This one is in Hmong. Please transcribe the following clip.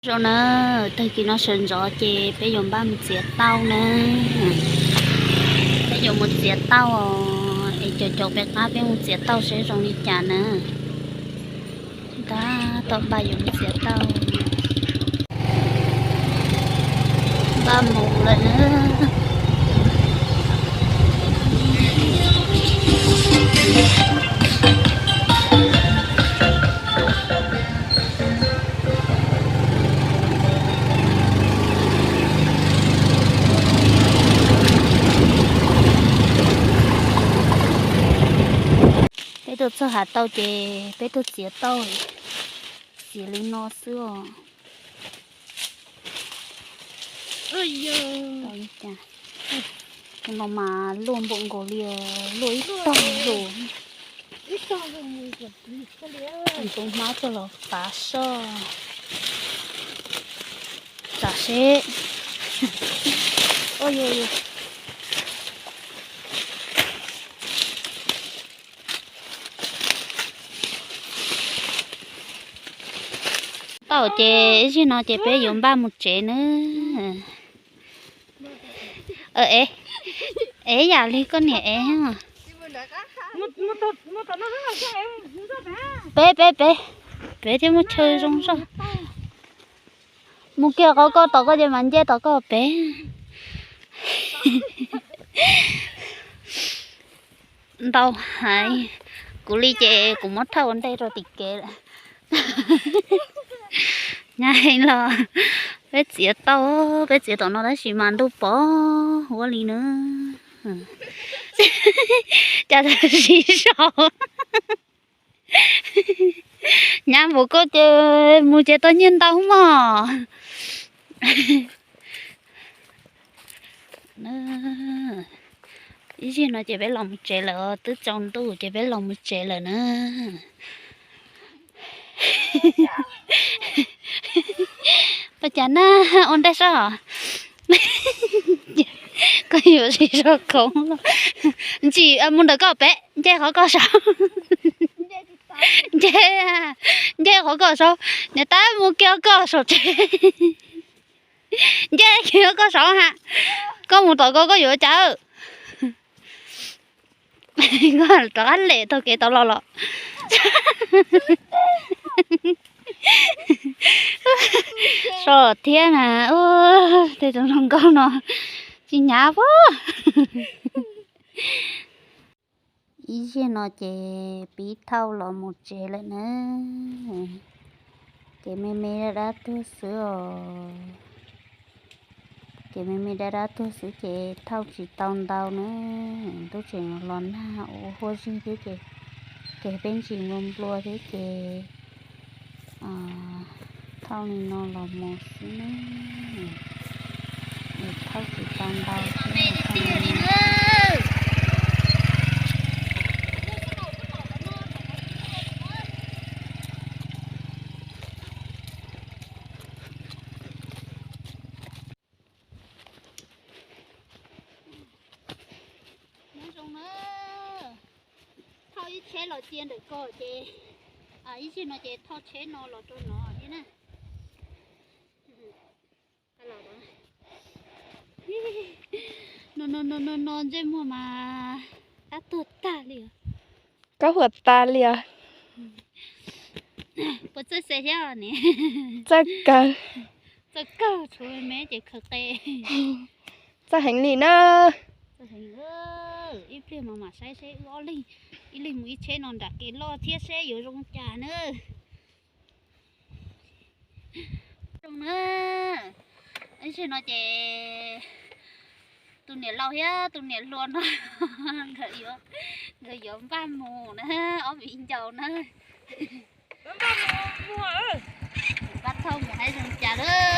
Zoo na, tag kis no sawv ntxov ces peb yuav npaj mus txiav tauj na. Peb yuav mus txiav tauj os, es caum caum peb qab peb mus txiav tauj seb zoo li cas na. Tab tom npaj yuav mus txiav tauj, npaj mus lawm na. Peb tuaj txog hav tauj ces peb tuaj txiav tauj, txiav li no xwb os. Tus no mas luaj npaum nkaus li, luaj ib tog lus. Tus hmab coj los fav soj, tsam seb. Tau ces ib zig no ces peb yuav npaj mus tsev nawb. Ev, ev yam li koj niam ev. Peb, peb, peb, peb thiaj muaj chaw zoo zog. Mus kiag qhov koj tom koj ces mas nce tom koj pem. Ntau heev, kuv li ces kuv muab thawj ua ntej rau tim kev lawm. Nyab heev los peb txiav tau, peb txiav tom no tab sis mas ntuj pov huab li na. Cas tsis sau. Nyab npaum koj ces mus ces tau nyiaj ntau mog. Ib zig no ces peb los mus tsev lawm, twb tsaus ntuj ces peb los mus tsev lawm na. Ua cas na, ua ntej soj. Koj yuav tsis soj khoom los. Ntsim mus ntawm koj pem, nce qhov koj saud. Nce, nce qhov koj saud, niam tab mus kiag koj saum tsev. Nce kiag koj saud ha. Koj mus tom koj, koj yuav cas? Koj rov qab lem taug kev tau los los. Soj thiab na, tej tus hluas nkauj no tsis hnyav pob. Ib zig no ces pib thauj los mus tsev lawm na. Ces me me dab dab tuag xwb os. Ces me me dab dab tuag xwb ces thauj tsis tau ntau na. Ntuj tseem los nag ua huab zig thiab ces, ces peb ntsis nplua nplua thiab ces thauj li no los mus xwb na. Thauj tsis tau ntau thiab. Nyob zoo na, thauj ib tsheb los cia ntawm ko ces, ib zig no ces thauj tsheb no los rau no thiab na. No no no no, ntsej muag mas dab tuag tag li os. Kab huam tas li os. Puas txawj xes thiab ne? Txawj kawg. Txawj kawg, tshuav me me ces khaws qe. Txawj heev li na. Txawj heev. Ib pliag mas mam saib seb wb ob leeg, ib leeg mus ib tsheb no nram kev loj thiab seb yuav zoo cas na. Zoo na, ib zig no ces tus niam laus thiab tus niam hluas no nkawd yuav npaj mus na, ob viv ncaus na. Npaj thauj mus saib zoo cas lawm.